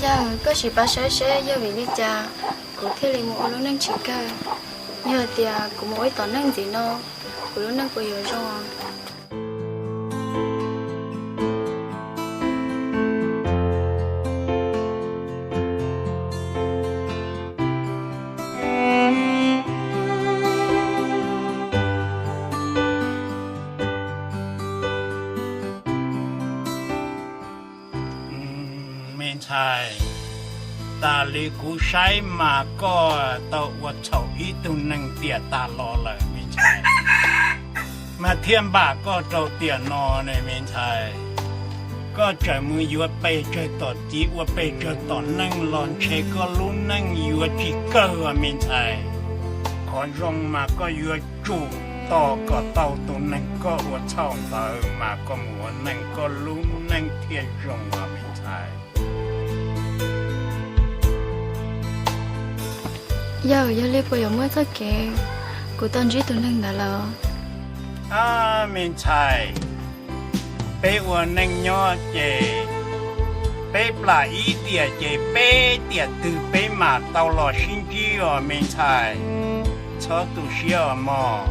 Yawg, koj sim pab saib seb yog vim li cas kuv thiaj li mus ua lub neej tsis kawg. Yog tias kuv mus ua ib tom neej ntxiv no, kuv lub neej puas yuav zoo? Me ntxhais, tas li kuv saib mas koj tau ua txhaum ib tug neeg tiam tas los lawm me ntxhais. Mas thiaj npam koj rau tiam no ne me ntxhais. Koj tseem mus yuav pes tsawg tom txiv ua pes tsawg tom neej los ntshe koj lub neej yuav tsis kawg me ntxhais. Qhov zoo mas koj yuav tsum tos kom tau tus neeg koj ua txhaum ntawd mas koj mus ua neej koj lub neej thiaj zoo os me ntxhais. Yawg, yog li puas yuav muaj txoj kev kuv tau ntsib tus neeg ntawd lawm? Ab me ntxhais, peb ua neej nyob ces peb plam ib tiam ces peb tiam twg peb mam tau los sib ntsib os me ntxhais. Txhob tu siab os mog.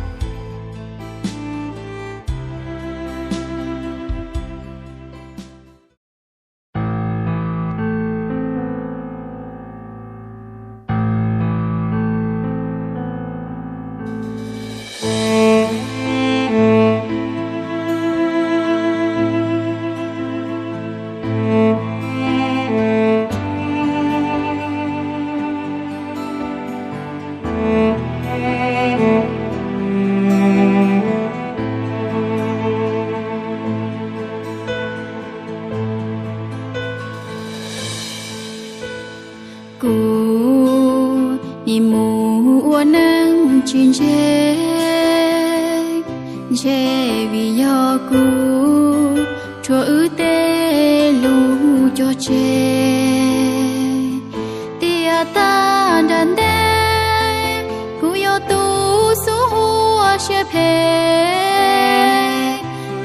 Kuv nim mus ua neej tsis ntse, ntshe vim yog kuv rhuav wb tej lus cog tseg. Tiam tag nram ntej kuv yog tus xub ua siab phem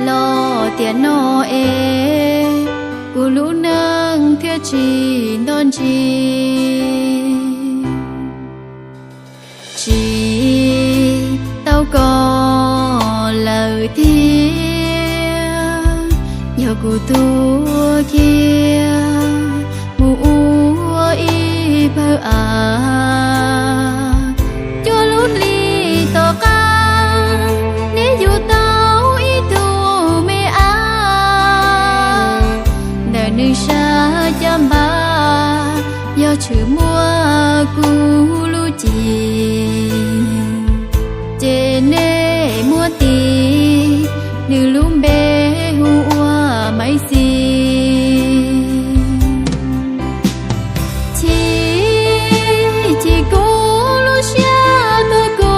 los tiam no es kuv lub neej thiaj tsis nto ntsis. Tsis tau koj lawm tiag, yog kuv tuag kiag mus ua ib pawg av. Cov lub hli tom qab neb yug tau ib tug me ab, ntawm nws sab caj npab yog tshwm muaj kuv lub cim, ces nej muab tis nws lub npe hu ua Maiv Xis. Chim chim kuv lub siab tuag kug,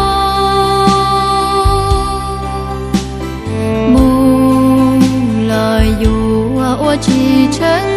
mus los yuav ua tsis tsheej